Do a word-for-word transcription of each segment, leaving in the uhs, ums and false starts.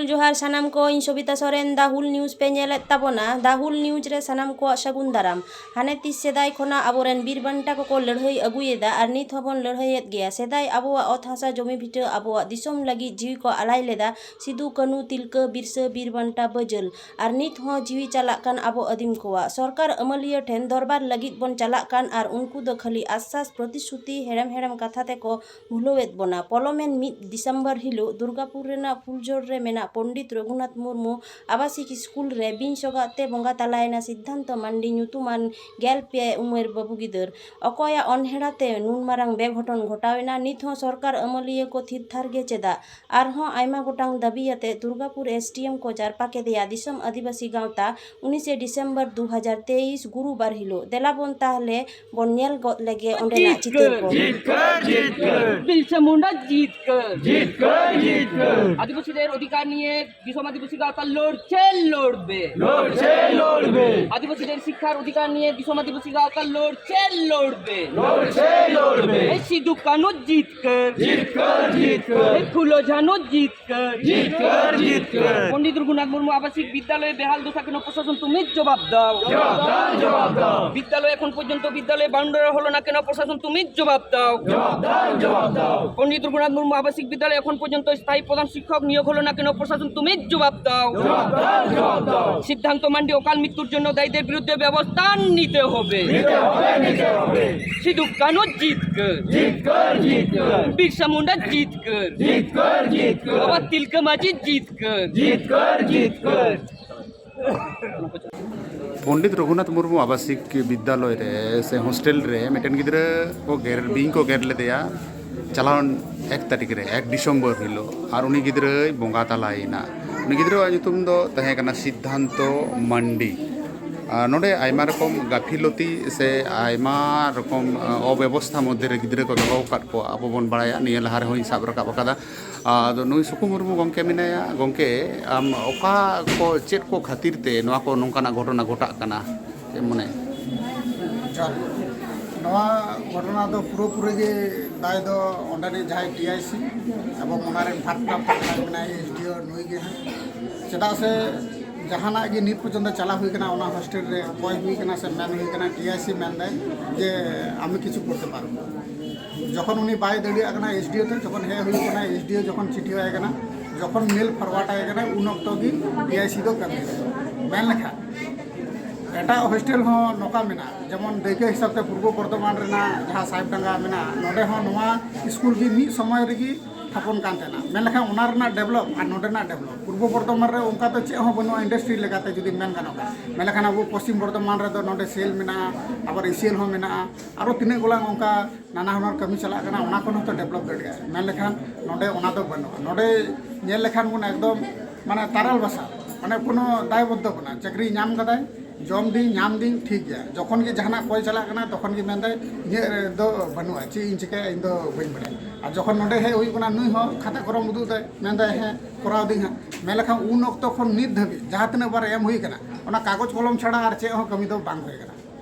ᱡᱚᱦᱟᱨ ᱥᱟᱱᱟᱢ ᱠᱚ, ᱤᱧ ᱥᱚᱵᱤᱛᱟ ᱥᱚᱨᱮᱱ, ᱫᱟ ᱦᱩᱞ ᱱᱤᱭᱩᱡᱽ ᱯᱮ ᱧᱮᱞᱮᱫ ᱛᱟᱵᱚᱱᱟ᱾ ᱫᱟ ᱦᱩᱞ ᱱᱤᱭᱩᱡᱽ ᱨᱮ ᱥᱟᱱᱟᱢ ᱠᱚᱣᱟᱜ ᱥᱟᱹᱜᱩᱱ ᱫᱟᱨᱟᱢ᱾ ᱦᱟᱱᱮ ᱛᱤᱥ ᱥᱮᱫᱟᱭ ᱠᱷᱚᱱᱟᱜ ᱟᱵᱚᱨᱮᱱ ᱵᱤᱨ ᱵᱟᱱᱴᱟ ᱠᱚᱠᱚ ᱞᱟᱹᱲᱦᱟᱹᱭ ᱟᱹᱜᱩᱭᱮᱫᱟ ᱟᱨ ᱱᱤᱛ ᱦᱚᱸᱵᱚᱱ ᱞᱟᱹᱲᱦᱟᱹᱭᱮᱫ ᱜᱮᱭᱟ᱾ ᱥᱮᱫᱟᱭ ᱟᱵᱚᱣᱟᱜ ᱚᱛ ᱦᱟᱥᱟ ᱡᱚᱢᱤ ᱵᱷᱤᱴᱟᱹ ᱟᱵᱚᱣᱟᱜ ᱫᱤᱥᱚᱢ ᱞᱟᱹᱜᱤᱫ ᱡᱤᱣᱤ ᱠᱚ ᱟᱞᱟᱭ ᱞᱮᱫᱟ ᱥᱤᱫᱩ, ᱠᱟᱹᱱᱩ, ᱛᱤᱞᱠᱟᱹ, ᱵᱤᱨᱥᱟᱹ, ᱵᱤᱨ ᱵᱟᱱᱴᱟ, ᱵᱟᱹᱡᱟᱹᱞ᱾ ᱟᱨ ᱱᱤᱛ ᱦᱚᱸ ᱡᱤᱣᱤ ᱪᱟᱞᱟᱜ ᱠᱟᱱ ᱟᱵᱚ ᱟᱹᱫᱤᱢ ᱠᱚᱣᱟᱜ᱾ ᱥᱚᱨᱠᱟᱨ ᱟᱹᱢᱟᱹᱞᱤᱭᱟᱹ ᱴᱷᱮᱱ ᱫᱚᱨᱵᱟᱨ ᱞᱟᱹᱜᱤᱫ ᱵᱚᱱ ᱪᱟᱞᱟᱜ ᱠᱟᱱ ᱟᱨ ᱩᱱᱠᱩ ᱫᱚ ᱠᱷᱟᱹᱞᱤ ᱟᱥᱥᱟᱥ ᱯᱨᱚᱛᱤᱥᱨᱩᱛᱤ ᱦᱮᱲᱮᱢ ᱦᱮᱲᱮᱢ ᱠᱟᱛᱷᱟ ᱛᱮᱠᱚ ᱵᱷᱩᱞᱟᱹᱣᱮᱫ ᱵᱚᱱᱟ᱾ ᱯᱚᱞᱚᱢᱮᱱ ᱢᱤᱫ ᱰᱤᱥᱮᱢᱵᱚᱨ ᱦᱤᱞᱳᱜ ᱫᱩᱨᱜᱟᱯᱩᱨ ᱨᱮᱱᱟᱜ ᱯᱷᱩᱞᱡᱳᱲ ᱨᱮ ᱢᱮᱱᱟᱜ ᱯᱚᱱᱰᱤᱛ ᱨᱚᱜᱷᱩᱱᱟᱛᱷ ᱢᱩᱨᱢᱩ ᱟᱵᱟᱥᱤᱠ ᱥᱠᱩᱞ ᱨᱮ ᱵᱤᱧ ᱥᱚᱜᱟᱜ ᱛᱮ ᱵᱚᱸᱜᱟ ᱛᱟᱞᱟᱭᱮᱱᱟ ᱥᱤᱫᱽᱫᱷᱟᱱᱛᱚ ᱢᱟᱱᱰᱤ ᱧᱩᱛᱩᱢᱟᱱ ᱜᱮᱞ ᱯᱮ ᱩᱢᱮᱨ ᱵᱟᱹᱵᱩ ᱜᱤᱫᱟᱹᱨ᱾ ᱚᱠᱚᱭᱟᱜ ᱚᱱᱦᱮᱲᱟ ᱛᱮ ᱱᱩᱱ ᱢᱟᱨᱟᱝ ᱵᱮᱜᱷᱚᱴᱚᱱ ᱜᱷᱚᱴᱟᱣᱮᱱᱟ? ᱱᱤᱛ ᱦᱚᱸ ᱥᱚᱨᱠᱟᱨ ᱟᱹᱢᱟᱹᱞᱤᱭᱟᱹ ᱠᱚ ᱛᱷᱤᱨ ᱛᱷᱟᱨ ᱜᱮ ᱪᱮᱫᱟᱜ? ᱟᱨᱦᱚᱸ ᱟᱭᱢᱟ ᱜᱚᱴᱟᱝ ᱫᱟᱹᱵᱤ ᱟᱛᱮ ᱫᱩᱨᱜᱟᱯᱩᱨ ᱮᱥ ᱰᱤ ᱮᱢ ᱠᱚ ᱡᱟᱨᱯᱟ ᱠᱮᱫᱮᱭᱟ᱾ ᱫᱤᱥᱚᱢ ᱟᱹᱫᱤᱵᱟᱹᱥᱤ ᱜᱟᱶᱛᱟ ᱩᱱᱤᱥᱮ ᱰᱤᱥᱮᱢᱵᱚᱨ ᱫᱩ ᱦᱟᱡᱟᱨ ᱛᱮᱭᱤᱥ ᱜᱩᱨᱩᱵᱟᱨ ᱦᱤᱞᱳᱜ᱾ ᱫᱮᱞᱟ ᱵᱚᱱ ᱛᱟᱦᱞᱮ ᱵᱚᱱ ᱧᱮᱞ ᱜᱚᱫ ᱞᱮᱜᱮ ᱚᱸᱰᱮᱱᱟᱜ ᱪᱤᱛᱟᱹᱨ ᱠᱚ᱾ ᱡᱤᱛᱠᱟᱹᱨ, ᱡᱤᱛᱠᱟᱹᱨ᱾ ᱵᱤᱨᱥᱟ ᱢᱩᱱᱰᱟ ᱡᱤᱛᱠᱟᱹᱨ᱾ ᱡᱤᱛᱠᱟᱹᱨ, ᱡᱤᱛᱠᱟᱹᱨ᱾ ᱟᱹᱫᱤᱵᱟᱹᱥᱤ ᱫᱮᱨ ᱚᱫᱷᱤᱠᱟᱨ ᱱᱤᱭᱮ ᱫᱤᱥᱚᱢ ᱟᱹᱫᱤᱵᱟᱹᱥᱤ ᱜᱟᱶᱛᱟ ᱞᱚᱲᱪᱮ ᱞᱚᱲᱵᱮ। লড়ছে, লড়বে। আদিবাসীদের শিক্ষার অধিকার নিয়ে দিশম আদিবাসী গাওকার লড়ছে, লড়বে। লড়ছে, লড়বে। এই সিধু কানু জিতকর। জিতকর, জিতকর। এই ফুলো ঝানু জিতকর। জিতকর, জিতকর। পণ্ডিত রঘুনাথ মুর্মু আবাসিক বিদ্যালয়ে বেহাল দশা কেন প্রশাসন তুমি জবাব দাও। জবাব দাও, জবাব দাও। বিদ্যালয় এখন পর্যন্ত বিদ্যালয়ে বাউন্ডারি হলো না কেন প্রশাসন তুমি জবাব দাও। জবাব দাও, জবাব দাও। পণ্ডিত রঘুনাথ মুর্মু আবাসিক বিদ্যালয়ে এখন পর্যন্ত স্থায়ী প্রধান শিক্ষক নিয়োগ হলো না কেন প্রশাসন তুমি জবাব দাও। জবাব দাও, জবাব দাও। সিদ্ধান্ত মান্ডি অকাল মৃত্যুর জন্য দায়ীদের বিরুদ্ধে ব্যবস্থা নিতে হবে। নিতে হবে, নিতে হবে। সিধু কানু জিতকর। জিতকর, জিতকর। বিরসা মুন্ডা জিতকর। জিতকর, জিতকর। বাবা তিলকা মাঝি জিতকর। জিতকর, জিতকর। ᱯᱚᱱᱰᱤᱛ ᱨᱚᱜᱷᱩᱱᱟᱛᱷ ᱢᱩᱨᱢᱩ ᱟᱵᱟᱥᱤᱠ ᱵᱤᱫᱽᱫᱟᱞᱚᱭ ᱨᱮ ᱥᱮ ᱦᱳᱥᱴᱮᱞ ᱨᱮ ᱢᱤᱫᱴᱮᱱ ᱜᱤᱫᱽᱨᱟᱹ ᱠᱚ ᱜᱮᱨ, ᱵᱤᱧ ᱠᱚ ᱜᱮᱨ ᱞᱮᱫᱮᱭᱟ ᱪᱟᱞᱟᱣᱮᱱ ᱮᱠ ᱛᱟᱹᱨᱤᱠᱷ ᱨᱮ, ᱮᱠ ᱰᱤᱥᱮᱢᱵᱚᱨ ᱦᱤᱞᱳᱜ, ᱟᱨ ᱩᱱᱤ ᱜᱤᱫᱽᱨᱟᱹᱭ ᱵᱚᱸᱜᱟ ᱛᱟᱞᱟᱭᱮᱱᱟ᱾ ᱩᱱᱤ ᱜᱤᱫᱽᱨᱟᱹᱣᱟᱜ ᱧᱩᱛᱩᱢ ᱫᱚ ᱛᱟᱦᱮᱸ ᱠᱟᱱᱟ ᱥᱤᱫᱽᱫᱷᱟᱱᱛᱚ ᱢᱟᱱᱰᱤ᱾ ᱟᱨ ᱱᱚᱰᱮ ᱟᱭᱢᱟ ᱨᱚᱠᱚᱢ ᱜᱟᱹᱯᱷᱤᱞᱚᱛᱤ ᱥᱮ ᱟᱭᱢᱟ ᱨᱚᱠᱚᱢ, ᱟ, ᱚᱵᱮᱵᱚᱥᱛᱷᱟ ᱢᱚᱫᱽᱫᱷᱮ ᱨᱮ ᱜᱤᱫᱽᱨᱟᱹ ᱠᱚ ᱫᱚᱦᱚ ᱟᱠᱟᱫ ᱠᱚᱣᱟ, ᱟᱵᱚ ᱵᱚᱱ ᱵᱟᱲᱟᱭᱟ, ᱱᱤᱭᱟᱹ ᱞᱟᱦᱟ ᱨᱮᱦᱚᱸᱧ ᱥᱟᱵ ᱨᱟᱠᱟᱵ ᱟᱠᱟᱫᱟ᱾ ᱟᱫᱚ ᱱᱩᱭ ᱥᱩᱠᱩ ᱢᱩᱨᱢᱩ ᱜᱚᱢᱠᱮ ᱢᱮᱱᱟᱭᱟ᱾ ᱜᱚᱢᱠᱮ, ᱟᱢ ᱚᱠᱟ ᱠᱚ, ᱪᱮᱫ ᱠᱚ ᱠᱷᱟᱹᱛᱤᱨ ᱛᱮ ᱱᱚᱣᱟ ᱠᱚ, ᱱᱚᱝᱠᱟᱱᱟᱜ ᱜᱷᱚᱴᱚᱱᱟ ᱜᱷᱚᱴᱟᱜ ᱠᱟᱱᱟ, ᱪᱮᱫ ᱮᱢ ᱢᱚᱱᱮᱭᱟ? ᱡᱚᱦᱟᱨ᱾ ᱱᱚᱣᱟ ᱜᱷᱚᱴᱚᱱᱟ ᱫᱚ ᱯᱩᱨᱟᱹᱯᱩᱨᱤ ᱜᱮ ᱫᱟᱭ ᱫᱚ ᱚᱸᱰᱮᱱᱤᱡ ᱡᱟᱦᱟᱸᱭ ᱴᱤ ᱟᱭ ᱥᱤ, ᱟᱵᱚ ᱢᱚᱱᱟᱨᱮᱱ ᱵᱷᱟᱨ ᱯᱨᱟᱯᱛᱚ ᱡᱟᱦᱟᱸᱭ ᱢᱮᱱᱟᱭ, ᱮᱥ ᱰᱤ ᱳ, ᱱᱩᱭ ᱜᱮ ᱦᱟᱸᱜ᱾ ᱪᱮᱫᱟᱜ ᱥᱮ ᱡᱟᱦᱟᱱᱟᱜ ᱜᱮ ᱱᱤᱛ ᱯᱚᱨᱡᱚᱱᱛᱚ ᱪᱟᱞᱟᱣ ᱦᱩᱭ ᱠᱟᱱᱟ, ᱚᱱᱟ ᱦᱳᱥᱴᱮᱞ ᱨᱮ ᱚᱠᱚᱭ ᱦᱩᱭ ᱠᱟᱱᱟ ᱥᱮ ᱢᱮᱱ ᱦᱩᱭ ᱠᱟᱱᱟ, ᱴᱤ ᱟᱭ ᱥᱤ ᱢᱮᱱᱫᱟᱭ ᱡᱮ ᱟᱢ ᱠᱤᱪᱷᱩ ᱠᱚᱨᱛᱮ ᱯᱟᱨᱚ᱾ ᱡᱚᱠᱷᱚᱱ ᱩᱱᱤ ᱵᱟᱭ ᱫᱟᱲᱮᱭᱟᱜ ᱠᱟᱱᱟ, ᱮᱥ ᱰᱤ ᱳ ᱴᱷᱮᱱ ᱡᱚᱠᱷᱚᱱ ᱦᱮᱡ ᱦᱩᱭᱩᱜ ᱠᱟᱱᱟ, ᱮᱥ ᱰᱤ ᱳ ᱡᱚᱠᱷᱚᱱ ᱪᱤᱴᱷᱤ ᱟᱭ ᱠᱟᱱᱟ, ᱡᱚᱠᱷᱚᱱ ᱢᱮᱞ ᱯᱷᱚᱨᱣᱟᱨᱰ ᱟᱭ ᱠᱟᱱᱟ, ᱩᱱ ᱚᱠᱛᱚ ᱜᱮ ᱴᱤ ᱟᱭ ᱥᱤ ᱫᱚ ᱠᱟᱹᱢᱤ ᱨᱮ᱾ ᱢᱮᱱ ᱞᱮᱠᱷᱟᱱ ᱮᱴᱟᱜ ᱦᱳᱥᱴᱮᱞ ᱦᱚᱸ ᱱᱚᱝᱠᱟ ᱢᱮᱱᱟᱜᱼᱟ, ᱡᱮᱢᱚᱱ ᱫᱟᱹᱭᱠᱟᱹ ᱦᱤᱥᱟᱹᱵ ᱛᱮ ᱯᱩᱨᱵᱚ ᱵᱚᱨᱫᱷᱚᱢᱟᱱ ᱨᱮᱱᱟᱜ ᱡᱟᱦᱟᱸ ᱥᱟᱦᱮᱵᱰᱟᱸᱜᱟ ᱢᱮᱱᱟᱜᱼᱟ, ᱱᱚᱰᱮ ᱦᱚᱸ ᱱᱚᱣᱟ ᱥᱠᱩᱞ ᱜᱮ ᱢᱤᱫ ᱥᱚᱢᱚᱭ ᱨᱮᱜᱮ ᱛᱷᱟᱯᱚᱱ ᱠᱟᱱ ᱛᱟᱦᱮᱱᱟ᱾ ᱢᱮᱱ ᱞᱮᱠᱷᱟᱱ ᱚᱱᱟ ᱨᱮᱱᱟᱜ ᱰᱮᱵᱷᱞᱚᱯ ᱟᱨ ᱱᱚᱰᱮᱱᱟᱜ ᱰᱮᱵᱷᱞᱚᱯ, ᱯᱩᱨᱵᱚ ᱵᱚᱨᱫᱷᱚᱢᱟᱱ ᱨᱮ ᱚᱱᱠᱟ ᱫᱚ ᱪᱮᱫ ᱦᱚᱸ ᱵᱟᱹᱱᱩᱜᱼᱟ, ᱤᱱᱰᱟᱥᱴᱨᱤ ᱞᱮᱠᱟᱛᱮ ᱡᱩᱫᱤ ᱢᱮᱱ ᱜᱟᱱᱚᱜᱼᱟ᱾ ᱢᱮᱱ ᱞᱮᱠᱷᱟᱱ ᱟᱵᱚ ᱯᱚᱥᱪᱤᱢ ᱵᱚᱨᱫᱷᱚᱢᱟᱱ ᱨᱮᱫᱚ ᱱᱚᱰᱮ ᱥᱮᱞ ᱢᱮᱱᱟᱜᱼᱟ, ᱟᱵᱟᱨ ᱤ ᱥᱤ ᱮᱞ ᱦᱚᱸ ᱢᱮᱱᱟᱜᱼᱟ, ᱟᱨᱚ ᱛᱤᱱᱟᱹᱜ ᱜᱚᱞᱟᱝ ᱚᱱᱠᱟ ᱱᱟᱱᱟ ᱦᱩᱱᱟᱹᱨ ᱠᱟᱹᱢᱤ ᱪᱟᱞᱟᱜ ᱠᱟᱱᱟ, ᱚᱱᱟ ᱠᱷᱚᱱ ᱦᱚᱸᱛᱚ ᱰᱮᱵᱷᱞᱚᱯ ᱫᱟᱲᱮᱭᱟᱜᱼᱟ᱾ ᱢᱮᱱ ᱞᱮᱠᱷᱟᱱ ᱱᱚᱰᱮ ᱚᱱᱟ ᱫᱚ ᱵᱟᱹᱱᱩᱜᱼᱟ᱾ ᱱᱚᱰᱮ ᱧᱮᱞ ᱞᱮᱠᱷᱟᱱ ᱵᱚᱱ ᱮᱠᱫᱚᱢ ᱢᱟᱱᱮ ᱛᱟᱨᱟᱞ ᱵᱟᱥᱟ, ᱢᱟᱱᱮ ᱠᱳᱱᱳ ᱫᱟᱭᱵᱚᱫᱽᱫᱷᱚ ᱵᱟᱹᱱᱩᱜᱼᱟ᱾ ᱪᱟᱹᱠᱨᱤ ᱧᱟᱢ ᱠᱟᱫᱟᱭ, ᱡᱚᱢ ᱫᱤᱧ ᱧᱟᱢ ᱫᱤᱧ, ᱴᱷᱤᱠ ᱜᱮᱭᱟ᱾ ᱡᱚᱠᱷᱚᱱ ᱜᱮ ᱡᱟᱦᱟᱱᱟᱜ ᱠᱚᱭ ᱪᱟᱞᱟᱜ ᱠᱟᱱᱟ, ᱛᱚᱠᱷᱚᱱ ᱜᱮ ᱢᱮᱱᱫᱟᱭ, "ᱤᱧᱟᱹᱜ ᱫᱚ ᱵᱟᱹᱱᱩᱜᱼᱟ, ᱪᱮᱫ ᱤᱧ ᱪᱤᱠᱟᱹᱭᱟ, ᱤᱧ ᱫᱚ ᱵᱟᱹᱧ ᱵᱟᱲᱟᱭᱟ᱾" ᱟᱨ ᱡᱚᱠᱷᱚᱱ ᱱᱚᱰᱮ ᱦᱮᱡ ᱦᱩᱭᱩᱜ ᱠᱟᱱᱟ, ᱱᱩᱭ ᱦᱚᱸ ᱠᱷᱟᱛᱟ ᱠᱚᱨᱚᱢ ᱩᱫᱩᱜ ᱫᱟᱭ, ᱢᱮᱱᱫᱟᱭ, "ᱦᱮᱸ, ᱠᱚᱨᱟᱣ ᱫᱤᱧ ᱦᱟᱸᱜ᱾" ᱢᱮᱱ ᱞᱮᱠᱷᱟᱱ ᱩᱱ ᱚᱠᱛᱚ ᱠᱷᱚᱱ ᱱᱤᱛ ᱫᱷᱟᱹᱵᱤᱡ ᱡᱟᱦᱟᱸ ᱛᱤᱱᱟᱹᱜ ᱵᱟᱨ ᱮᱢ ᱦᱩᱭ ᱠᱟᱱᱟ, ᱚᱱᱟ ᱠᱟᱜᱚᱡᱽ ᱠᱚᱞᱚᱢ ᱪᱷᱟᱲᱟ ᱟᱨ ᱪᱮᱫ ᱦᱚᱸ ᱠᱟᱹᱢᱤ ᱫᱚ ᱵᱟᱝ ᱦᱩᱭ ᱠᱟᱱᱟ᱾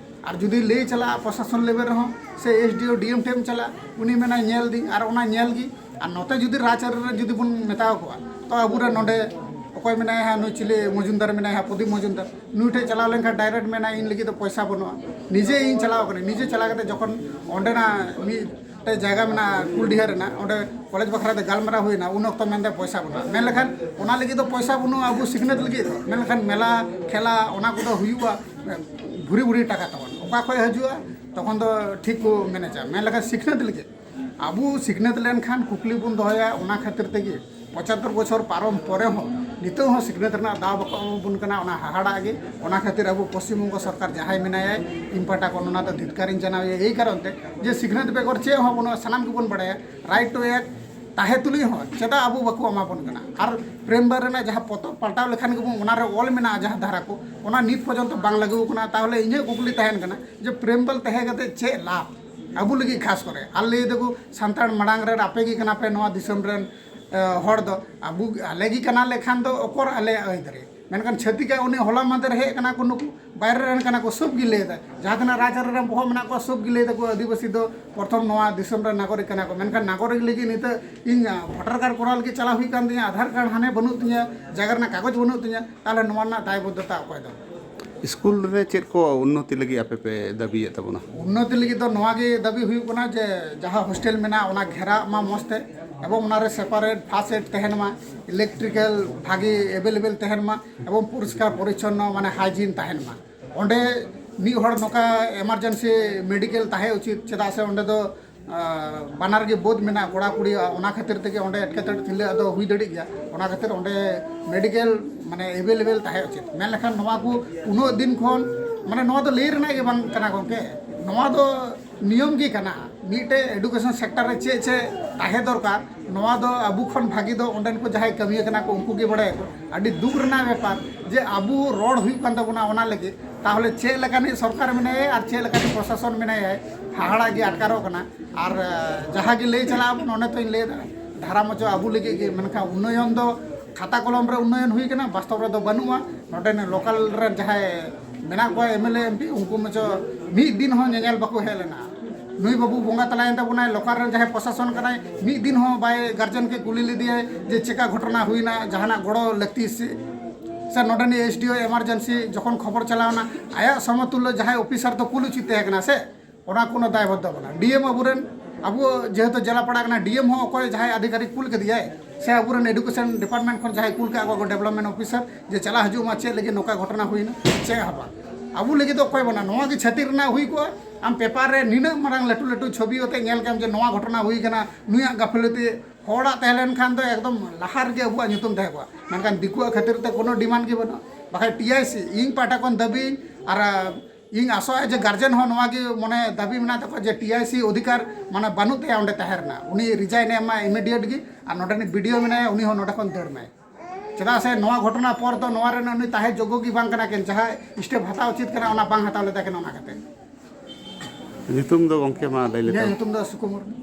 ᱟᱨ ᱡᱩᱫᱤ ᱞᱟᱹᱭ ᱪᱟᱞᱟᱜᱼᱟ ᱯᱨᱚᱥᱟᱥᱚᱱ ᱞᱮᱵᱮᱞ ᱨᱮᱦᱚᱸ, ᱥᱮ ᱮᱥ ᱰᱤ ᱳ, ᱰᱤ ᱮᱢ ᱴᱷᱮᱱ ᱮᱢ ᱪᱟᱞᱟᱜᱼᱟ, ᱩᱱᱤ ᱢᱮᱱᱟᱭ, "ᱧᱮᱞ ᱫᱤᱧ", ᱟᱨ ᱚᱱᱟ ᱧᱮᱞ ᱜᱮ᱾ ᱟᱨ ᱱᱚᱛᱮ ᱡᱩᱫᱤ ᱨᱟᱡᱽ ᱟᱹᱨᱤ ᱨᱮ ᱡᱩᱫᱤ ᱵᱚᱱ ᱢᱮᱛᱟᱣ ᱠᱚᱣᱟ, ᱛᱚ ᱟᱵᱚᱨᱮᱱ ᱱᱚᱰᱮ ᱚᱠᱚᱭ ᱢᱮᱱᱟᱭᱟ ᱦᱟᱸᱜ, ᱱᱩᱭ ᱪᱤᱞᱤ ᱢᱚᱡᱩᱢᱫᱟᱨ ᱢᱮᱱᱟᱭᱟ ᱦᱟᱸᱜ, ᱯᱨᱚᱫᱤᱯ ᱢᱚᱡᱩᱢᱫᱟᱨ, ᱱᱩᱭ ᱴᱷᱮᱱ ᱪᱟᱞᱟᱣ ᱞᱮᱱᱠᱷᱟᱱ ᱰᱟᱭᱨᱮᱠᱴ ᱢᱮᱱᱟᱭ, "ᱤᱧ ᱞᱟᱹᱜᱤᱫ ᱫᱚ ᱯᱚᱭᱥᱟ ᱵᱟᱹᱱᱩᱜᱼᱟ᱾" ᱱᱤᱡᱮ ᱤᱧ ᱪᱟᱞᱟᱣ ᱠᱟᱱᱟ, ᱱᱤᱡᱮ ᱪᱟᱞᱟᱣ ᱠᱟᱛᱮ ᱡᱚᱠᱷᱚᱱ ᱚᱸᱰᱮᱱᱟᱜ ᱢᱤᱫᱴᱮᱡ ᱡᱟᱭᱜᱟ ᱢᱮᱱᱟᱜᱼᱟ ᱠᱩᱞᱰᱤᱦᱟ ᱨᱮᱱᱟᱜ, ᱚᱸᱰᱮ ᱠᱚᱞᱮᱡᱽ ᱵᱟᱠᱷᱨᱟ ᱛᱮ ᱜᱟᱞᱢᱟᱨᱟᱣ ᱦᱩᱭᱱᱟ, ᱩᱱ ᱚᱠᱛᱚ ᱢᱮᱱᱫᱟ ᱯᱚᱭᱥᱟ ᱵᱟᱹᱱᱩᱜᱼᱟ᱾ ᱢᱮᱱ ᱞᱮᱠᱷᱟᱱ ᱚᱱᱟ ᱞᱟᱹᱜᱤᱫ ᱫᱚ ᱯᱚᱭᱥᱟ ᱵᱟᱹᱱᱩᱜᱼᱟ ᱟᱵᱚ ᱥᱤᱠᱷᱱᱟᱹᱛ ᱞᱟᱹᱜᱤᱫ ᱫᱚ, ᱢᱮᱱ ᱞᱮᱠᱷᱟᱱ ᱢᱮᱞᱟ ᱠᱷᱮᱞᱟ ᱚᱱᱟ ᱠᱚᱫᱚ ᱦᱩᱭᱩᱜᱼᱟ ᱵᱷᱩᱨᱤ ᱵᱷᱩᱨᱤ ᱴᱟᱠᱟ ᱛᱟᱵᱚᱱ, ᱚᱠᱟ ᱠᱷᱚᱱ ᱦᱤᱡᱩᱜᱼᱟ? ᱛᱚᱠᱷᱚᱱ ᱫᱚ ᱴᱷᱤᱠ ᱠᱚ ᱢᱮᱱᱮᱡᱟ᱾ ᱢᱮᱱ ᱞᱮᱠᱷᱟᱱ ᱥᱤᱠᱷᱱᱟᱹᱛ ᱞᱟᱹᱜᱤᱫ ᱟᱵᱚ ᱥᱤᱠᱷᱱᱟᱹᱛ ᱞᱮᱱᱠᱷᱟᱱ ᱠᱩᱠᱞᱤ ᱵᱚᱱ ᱫᱚᱦᱚᱭᱟ, ᱚᱱᱟ ᱠᱷᱟᱹᱛᱤᱨ ᱛᱮᱜᱮ ᱯᱚᱸᱪᱟᱛᱛᱳᱨ ᱵᱚᱪᱷᱚᱨ ᱯᱟᱨᱚᱢ ᱯᱚᱨᱮ ᱦᱚᱸ ᱱᱤᱛᱚᱜ ᱦᱚᱸ ᱥᱤᱠᱷᱱᱟᱹᱛ ᱨᱮᱱᱟᱜ ᱫᱟᱣ ᱵᱟᱠᱚ ᱮᱢᱟ ᱵᱚᱱ ᱠᱟᱱᱟ, ᱚᱱᱟ ᱦᱟᱦᱟᱲᱟᱜ ᱜᱮ᱾ ᱚᱱᱟ ᱠᱷᱟᱹᱛᱤᱨ ᱟᱵᱚ ᱯᱚᱥᱪᱤᱢ ᱵᱚᱝᱜᱚ ᱥᱚᱨᱠᱟᱨ ᱡᱟᱦᱟᱸᱭ ᱢᱮᱱᱟᱭᱟ, ᱤᱧ ᱯᱟᱦᱴᱟ ᱠᱷᱚᱱ ᱚᱱᱟ ᱫᱚ ᱫᱷᱤᱛᱠᱟᱨᱤᱧ ᱡᱟᱱᱟᱣᱮᱭᱟ ᱮᱭ ᱠᱟᱨᱚᱱ ᱛᱮ ᱡᱮ ᱥᱤᱠᱷᱱᱟᱹᱛ ᱵᱮᱜᱚᱨ ᱪᱮᱫ ᱦᱚᱸ ᱵᱟᱹᱱᱩᱜᱼᱟ, ᱥᱟᱱᱟᱢ ᱜᱮᱵᱚᱱ ᱵᱟᱲᱟᱭᱟ, right to act ᱛᱟᱦᱮᱸ ᱛᱩᱞᱩᱡ ᱦᱚᱸ ᱪᱮᱫᱟᱜ ᱟᱵᱚ ᱵᱟᱠᱚ ᱮᱢᱟ ᱵᱚᱱ ᱠᱟᱱᱟ? ᱟᱨ ᱯᱨᱮᱢᱵᱟᱞ ᱨᱮᱱᱟᱜ ᱡᱟᱦᱟᱸ ᱯᱚᱛᱚᱵ ᱯᱟᱞᱴᱟᱣ ᱞᱮᱠᱷᱟᱱ ᱜᱮᱵᱚᱱ ᱚᱱᱟᱨᱮ ᱚᱞ ᱢᱮᱱᱟᱜᱼᱟ ᱡᱟᱦᱟᱸ ᱫᱷᱟᱨᱟ ᱠᱚ, ᱚᱱᱟ ᱱᱤᱛ ᱯᱚᱨᱡᱚᱱᱛᱚ ᱵᱟᱝ ᱞᱟᱹᱜᱩ ᱠᱟᱱᱟ᱾ ᱛᱟᱦᱚᱞᱮ ᱤᱧᱟᱹᱜ ᱠᱩᱠᱞᱤ ᱛᱟᱦᱮᱱ ᱠᱟᱱᱟ ᱡᱮ ᱯᱨᱮᱢᱵᱟᱞ ᱛᱟᱦᱮᱸ ᱠᱟᱛᱮ ᱪᱮᱫ ᱞᱟᱵᱷ ᱟᱵᱚ ᱞᱟᱹᱜᱤᱫ ᱠᱷᱟᱥ ᱠᱚᱨᱮ? ᱟᱨ ᱞᱟᱹᱭ ᱫᱟᱠᱚ ᱥᱟᱱᱛᱟᱲ ᱢᱟᱲᱟᱝ ᱨᱮᱱ ᱟᱯᱮ ᱜᱮ ᱠᱟᱱᱟ ᱯᱮ ᱱᱚᱣᱟ ᱫᱤᱥᱚᱢ ᱨᱮᱱ, ᱮ, ᱦᱚᱲ ᱫᱚ᱾ ᱟᱵᱚ, ᱟᱞᱮ ᱜᱮ ᱠᱟᱱᱟ ᱞᱮᱠᱷᱟᱱ ᱫᱚ ᱚᱠᱚᱨ ᱟᱞᱮᱭᱟᱜ ᱟᱹᱭᱫᱟᱹᱨᱤ? ᱢᱮᱱᱠᱷᱟᱱ ᱪᱷᱟᱹᱛᱤᱠᱟᱜ ᱩᱱᱤ ᱦᱚᱞᱟ ᱢᱟᱫᱷᱮᱨ ᱦᱮᱡ ᱠᱟᱱᱟ ᱠᱚ ᱱᱩᱠᱩ, ᱵᱟᱭᱨᱮ ᱨᱮᱱ ᱠᱟᱱᱟ ᱠᱚ, ᱥᱚᱵ ᱜᱮ ᱞᱟᱹᱭ ᱮᱫᱟ᱾ ᱡᱟᱦᱟᱸ ᱛᱤᱱᱟᱹᱜ ᱨᱟᱡᱽ ᱟᱹᱨᱤ ᱨᱮᱱ ᱵᱚᱦᱚᱜ ᱢᱮᱱᱟᱜ ᱠᱚᱣᱟ, ᱥᱚᱵ ᱜᱮ ᱞᱟᱹᱭ ᱫᱟᱠᱚ ᱟᱹᱫᱤᱵᱟᱹᱥᱤ ᱫᱚ ᱯᱨᱚᱛᱷᱚᱢ ᱱᱚᱣᱟ ᱫᱤᱥᱚᱢ ᱨᱮᱱ ᱱᱟᱜᱚᱨᱤᱠ ᱠᱟᱱᱟ ᱠᱚ᱾ ᱢᱮᱱᱠᱷᱟᱱ ᱱᱟᱜᱚᱨᱤᱠ ᱞᱟᱹᱜᱤᱫ ᱱᱤᱛᱚᱜ ᱤᱧ, ᱟᱸ, ᱵᱷᱳᱴᱟᱨ ᱠᱟᱨᱰ ᱠᱚᱨᱟᱣ ᱞᱟᱹᱜᱤᱫ ᱪᱟᱞᱟᱣ ᱦᱩᱭᱩᱜ ᱠᱟᱱ ᱛᱤᱧᱟᱹ, ᱟᱫᱷᱟᱨ ᱠᱟᱨᱰ ᱦᱟᱱᱮ ᱵᱟᱹᱱᱩᱜ ᱛᱤᱧᱟᱹ, ᱡᱟᱭᱜᱟ ᱨᱮᱱᱟᱜ ᱠᱟᱜᱚᱡᱽ ᱵᱟᱹᱱᱩᱜ ᱛᱤᱧᱟᱹ, ᱛᱟᱦᱚᱞᱮ ᱱᱚᱣᱟ ᱨᱮᱱᱟᱜ ᱫᱟᱭ ᱵᱚᱫᱽᱫᱷᱚᱛᱟ ᱚᱠᱚᱭ ᱫᱚ? ᱥᱠᱩᱞ ᱨᱮ ᱪᱮᱫ ᱠᱚ ᱩᱱᱱᱚᱛᱤ ᱞᱟᱹᱜᱤᱫ ᱟᱯᱮ ᱯᱮ ᱫᱟᱹᱵᱤᱭᱮᱫ ᱛᱟᱵᱚᱱᱟ? ᱩᱱᱱᱚᱛᱤ ᱞᱟᱹᱜᱤᱫ ᱫᱚ ᱱᱚᱣᱟ ᱜᱮ ᱫᱟᱹᱵᱤ ᱦᱩᱭᱩᱜ ᱠᱟᱱᱟ ᱡᱮ ᱡᱟᱦᱟᱸ ᱦᱳᱥᱴᱮᱞ ᱢᱮᱱᱟᱜᱼᱟ, ᱚᱱᱟ ᱜᱷᱮᱨᱟᱜ ᱢᱟ ᱢᱚᱡᱽ ᱛᱮ, ᱮᱵᱚᱝ ᱚᱱᱟ ᱨᱮ ᱥᱮᱯᱟᱨᱮᱴ ᱯᱷᱟᱨᱥᱴ ᱮᱰ ᱛᱟᱦᱮᱱ ᱢᱟ, ᱤᱞᱮᱠᱴᱨᱤᱠᱮᱞ ᱵᱷᱟᱜᱮ ᱮᱵᱮᱞᱮᱵᱮᱞ ᱛᱟᱦᱮᱱ ᱢᱟ, ᱮᱵᱚᱝ ᱯᱚᱨᱤᱥᱠᱟᱨ ᱯᱚᱨᱤᱪᱷᱚᱱᱱᱚ, ᱢᱟᱱᱮ ᱦᱟᱭᱡᱤᱱ ᱛᱟᱦᱮᱱ ᱢᱟ᱾ ᱚᱸᱰᱮ ᱢᱤᱫ ᱦᱚᱲ ᱱᱚᱝᱠᱟ ᱮᱢᱟᱨᱡᱮᱱᱥᱤ ᱢᱮᱰᱤᱠᱮᱞ ᱛᱟᱦᱮᱸ ᱩᱪᱤᱛ, ᱪᱮᱫᱟᱜ ᱥᱮ ᱚᱸᱰᱮ ᱫᱚ, ᱟᱸ, ᱵᱟᱱᱟᱨ ᱜᱮ ᱵᱟᱹᱫᱽ ᱢᱮᱱᱟᱜᱼᱟ, ᱠᱚᱲᱟ ᱠᱩᱲᱤ, ᱚᱱᱟ ᱠᱷᱟᱹᱛᱤᱨ ᱛᱮᱜᱮ ᱚᱸᱰᱮ ᱮᱴᱠᱮᱴᱚᱬᱮ ᱛᱤᱨᱞᱟᱹ ᱟᱜ ᱫᱚ ᱦᱩᱭ ᱫᱟᱲᱮᱜ ᱜᱮᱭᱟ᱾ ᱚᱱᱟ ᱠᱷᱟᱹᱛᱤᱨ ᱚᱸᱰᱮ ᱢᱮᱰᱤᱠᱮᱞ, ᱢᱟᱱᱮ, ᱮᱵᱮᱞᱮᱵᱮᱞ ᱛᱟᱦᱮᱸ ᱩᱪᱤᱛ᱾ ᱢᱮᱱ ᱞᱮᱠᱷᱟᱱ ᱱᱚᱣᱟ ᱠᱚ ᱩᱱᱟᱹᱜ ᱫᱤᱱ ᱠᱷᱚᱱ, ᱢᱟᱱᱮ, ᱱᱚᱣᱟ ᱫᱚ ᱞᱟᱹᱭ ᱨᱮᱱᱟᱜ ᱜᱮ ᱵᱟᱝ ᱠᱟᱱᱟ ᱜᱚᱢᱠᱮ, ᱱᱚᱣᱟ ᱫᱚ ᱱᱤᱭᱚᱢ ᱜᱮ ᱠᱟᱱᱟ᱾ ᱢᱤᱫᱴᱮᱡ ᱮᱰᱩᱠᱮᱥᱚᱱ ᱥᱮᱠᱴᱟᱨ ᱨᱮ ᱪᱮᱫ ᱪᱮᱫ ᱛᱟᱦᱮᱸ ᱫᱚᱨᱠᱟᱨ, ᱱᱚᱣᱟ ᱫᱚ ᱟᱵᱚ ᱠᱷᱚᱱ ᱵᱷᱟᱜᱤ ᱫᱚ ᱚᱸᱰᱮᱱ ᱠᱚ ᱡᱟᱦᱟᱸᱭ ᱠᱟᱹᱢᱤᱭᱟᱹ ᱠᱟᱱᱟ ᱠᱚ, ᱩᱱᱠᱩ ᱜᱮ ᱵᱟᱲᱟᱭᱟᱠᱚ᱾ ᱟᱹᱰᱤ ᱫᱩᱠ ᱨᱮᱱᱟᱜ ᱵᱮᱯᱟᱨ ᱡᱮ ᱟᱵᱚ ᱨᱚᱲ ᱦᱩᱭᱩᱜ ᱠᱟᱱ ᱛᱟᱵᱚᱱᱟ ᱚᱱᱟ ᱞᱟᱹᱜᱤᱫ, ᱛᱟᱦᱚᱞᱮ ᱪᱮᱫ ᱞᱮᱠᱟᱱᱤᱡ ᱥᱚᱨᱠᱟᱨ ᱢᱮᱱᱟᱭᱟ ᱟᱨ ᱪᱮᱫ ᱞᱮᱠᱟᱱᱤᱡ ᱯᱨᱚᱥᱟᱥᱚᱱ ᱢᱮᱱᱟᱭᱟ, ᱦᱟᱦᱟᱲᱟ ᱜᱮ ᱟᱴᱠᱟᱨᱚᱜ ᱠᱟᱱᱟ᱾ ᱟᱨ, ᱟᱸ, ᱡᱟᱦᱟᱸ ᱜᱮ ᱞᱟᱹᱭ ᱪᱟᱞᱟᱜ ᱟᱵᱚᱱ, ᱚᱱᱮ ᱛᱚᱧ ᱞᱟᱹᱭ ᱮᱫᱟ, ᱫᱷᱟᱨᱟ ᱢᱚᱪᱚ ᱟᱵᱚ ᱞᱟᱹᱜᱤᱫ ᱜᱮ, ᱢᱮᱱᱠᱷᱟᱱ ᱩᱱᱱᱚᱭᱚᱱ ᱫᱚ ᱠᱷᱟᱛᱟ ᱠᱚᱞᱚᱢ ᱨᱮ ᱩᱱᱱᱚᱭᱚᱱ ᱦᱩᱭ ᱠᱟᱱᱟ, ᱵᱟᱥᱛᱚᱵ ᱨᱮᱫᱚ ᱵᱟᱹᱱᱩᱜᱼᱟ᱾ ᱱᱚᱰᱮᱱ ᱞᱳᱠᱟᱞ ᱨᱮᱱ ᱡᱟᱦᱟᱸᱭ ᱢᱮᱱᱟᱜ ᱠᱚᱣᱟ, M L A, M P, ᱩᱱᱠᱩ ᱢᱚᱪᱚ ᱢᱤᱫ ᱫᱤᱱ ᱦᱚᱸ ᱧᱮᱧᱮᱞ ᱵᱟᱠᱚ ᱦᱮᱡ ᱞᱮᱱᱟ᱾ ᱱᱩᱭ ᱵᱟᱹᱵᱩ ᱵᱚᱸᱜᱟ ᱛᱟᱞᱟᱭᱮᱱ ᱛᱟᱵᱚᱱᱟᱭ, ᱞᱳᱠᱟᱞ ᱨᱮᱱ ᱡᱟᱦᱟᱸᱭ ᱯᱨᱚᱥᱟᱥᱚᱱ ᱠᱟᱱᱟᱭ, ᱢᱤᱫ ᱫᱤᱱ ᱦᱚᱸ ᱵᱟᱭ, ᱜᱟᱨᱡᱮᱱ ᱠᱮ ᱠᱩᱞᱤ ᱞᱮᱫᱮᱭᱟᱭ ᱡᱮ ᱪᱮᱠᱟ ᱜᱷᱚᱴᱚᱱᱟ ᱦᱩᱭᱱᱟ, ᱡᱟᱦᱟᱱᱟᱜ ᱜᱚᱲᱚ ᱞᱟᱹᱠᱛᱤ ᱥᱮ, ᱥᱮ ᱱᱚᱰᱮᱱᱤᱡ ᱮᱥ ᱰᱤ ᱳ ᱮᱢᱟᱨᱡᱮᱱᱥᱤ ᱡᱚᱠᱷᱚᱱ ᱠᱷᱚᱵᱚᱨ ᱪᱟᱞᱟᱣᱱᱟ, ᱟᱭᱟᱜ ᱥᱚᱢᱚᱛᱩᱞᱞᱚ ᱡᱟᱦᱟᱸᱭ ᱚᱯᱷᱤᱥᱟᱨ ᱫᱚ ᱠᱩᱞ ᱩᱪᱤᱛ ᱛᱟᱦᱮᱸ ᱠᱟᱱᱟ ᱥᱮ, ᱚᱱᱟ ᱠᱳᱱᱳ ᱫᱟᱭᱵᱷᱚᱨ ᱫᱚ ᱵᱟᱹᱱᱩᱜᱼᱟ᱾ ᱰᱤ ᱮᱢ ᱟᱵᱚᱨᱮᱱ, ᱟᱵᱚ ᱡᱮᱦᱮᱛᱩ ᱡᱮᱞᱟ ᱯᱟᱲᱟ ᱠᱟᱱᱟ, ᱰᱤ ᱮᱢ ᱦᱚᱸ ᱚᱠᱚᱭ ᱡᱟᱦᱟᱸᱭ ᱟᱫᱷᱤᱠᱟᱨᱤᱠ ᱠᱩᱞ ᱠᱮᱫᱮᱭᱟᱭ ᱥᱮ ᱟᱵᱚᱨᱮᱱ ᱮᱰᱩᱠᱮᱥᱚᱱ ᱰᱤᱯᱟᱨᱴᱢᱮᱱᱴ ᱠᱷᱚᱱ ᱡᱟᱦᱟᱸᱭ ᱠᱩᱞ ᱠᱟᱜ ᱠᱚᱣᱟ ᱠᱚ ᱰᱮᱵᱷᱞᱚᱯᱢᱮᱱᱴ ᱚᱯᱷᱤᱥᱟᱨ ᱡᱮ ᱪᱟᱞᱟᱜ ᱦᱤᱡᱩᱜ ᱢᱟ, ᱪᱮᱫ ᱞᱟᱹᱜᱤᱫ ᱱᱚᱝᱠᱟ ᱜᱷᱚᱴᱚᱱᱟ ᱦᱩᱭᱱᱟ, ᱪᱮᱫ ᱦᱚᱸ ᱵᱟᱝ᱾ ᱟᱵᱚ ᱞᱟᱹᱜᱤᱫ ᱫᱚ ᱚᱠᱚᱭ ᱵᱟᱹᱱᱩᱜᱼᱟ᱾ ᱱᱚᱣᱟ ᱜᱮ ᱪᱷᱟᱹᱛᱤᱠ ᱨᱮᱱᱟᱜ ᱦᱩᱭ ᱠᱚᱜᱼᱟ, ᱟᱢ ᱯᱮᱯᱟᱨ ᱨᱮ ᱱᱤᱱᱟᱹᱜ ᱢᱟᱨᱟᱝ ᱞᱟᱹᱴᱩ ᱞᱟᱹᱴᱩ ᱪᱷᱚᱵᱤ ᱟᱛᱮ ᱧᱮᱞ ᱠᱮᱢ ᱡᱮ ᱱᱚᱣᱟ ᱜᱷᱚᱴᱚᱱᱟ ᱦᱩᱭ ᱠᱟᱱᱟ, ᱱᱩᱭᱟᱜ ᱜᱟᱹᱯᱷᱞᱟᱹᱛᱤ᱾ ᱦᱚᱲᱟᱜ ᱛᱟᱦᱮᱸ ᱞᱮᱱᱠᱷᱟᱱ ᱫᱚ ᱮᱠᱫᱚᱢ ᱞᱟᱦᱟ ᱨᱮᱜᱮ ᱟᱵᱚᱣᱟᱜ ᱧᱩᱛᱩᱢ ᱛᱟᱦᱮᱸ ᱠᱚᱜᱼᱟ, ᱢᱮᱱᱠᱷᱟᱱ ᱫᱤᱠᱩᱣᱟᱜ ᱠᱷᱟᱹᱛᱤᱨ ᱛᱮ ᱠᱳᱱᱳ ᱰᱤᱢᱟᱱᱰ ᱜᱮ ᱵᱟᱹᱱᱩᱜᱼᱟ᱾ ᱵᱟᱠᱷᱟᱡ ᱴᱤ ᱟᱭ ᱥᱤ, ᱤᱧ ᱯᱟᱦᱴᱟ ᱠᱷᱚᱱ ᱫᱟᱹᱵᱤ, ᱟᱨ ᱤᱧ ᱟᱥᱚᱜᱼᱟ ᱡᱮ ᱜᱟᱨᱡᱮᱱ ᱦᱚᱸ ᱱᱚᱣᱟ ᱜᱮ ᱢᱚᱱᱮ ᱫᱟᱹᱵᱤ ᱢᱮᱱᱟᱜ ᱛᱟᱠᱚᱣᱟ ᱡᱮ ᱴᱤ ᱟᱭ ᱥᱤ ᱚᱫᱷᱤᱠᱟᱨ ᱢᱟᱱᱮ ᱵᱟᱹᱱᱩᱜ ᱛᱟᱭᱟ ᱚᱸᱰᱮ ᱛᱟᱦᱮᱸ ᱨᱮᱱᱟᱜ, ᱩᱱᱤ ᱨᱤᱡᱟᱭᱤᱱ ᱮ ᱮᱢᱟ ᱤᱢᱤᱰᱤᱭᱮᱴ ᱜᱮ, ᱟᱨ ᱱᱚᱰᱮᱱᱤᱡ ᱵᱤ ᱰᱤ ᱳ ᱢᱮᱱᱟᱭᱟ, ᱩᱱᱤ ᱦᱚᱸ ᱱᱚᱰᱮ ᱠᱷᱚᱱ ᱫᱟᱹᱲ ᱢᱟᱭ᱾ ᱪᱮᱫᱟᱜ ᱥᱮ ᱱᱚᱣᱟ ᱜᱷᱚᱴᱚᱱᱟ ᱯᱚᱨ ᱫᱚ ᱱᱚᱣᱟ ᱨᱮᱱ ᱩᱱᱤ ᱛᱟᱦᱮᱸ ᱡᱳᱜᱽᱜᱚ ᱜᱮ ᱵᱟᱝ ᱠᱟᱱᱟ, ᱠᱤᱱ ᱡᱟᱦᱟᱸ ᱥᱴᱮᱯ ᱦᱟᱛᱟᱣ ᱩᱪᱤᱛ ᱠᱟᱱᱟ ᱚᱱᱟ ᱵᱟᱝ ᱦᱟᱛᱟᱣ ᱞᱮᱫᱟ ᱠᱤᱱ ᱚᱱᱟ ᱠᱟᱛᱮ᱾ ᱧᱩᱛᱩᱢ ᱫᱚ ᱜᱚᱢᱠᱮ ᱢᱟ ᱞᱟᱹᱭ ᱤᱧᱟᱹᱜ ᱞᱮᱛᱟᱢ᱾ ᱧᱩᱛᱩᱢ ᱫᱚ ᱥᱩᱠᱩ ᱢᱩᱨᱢᱩ᱾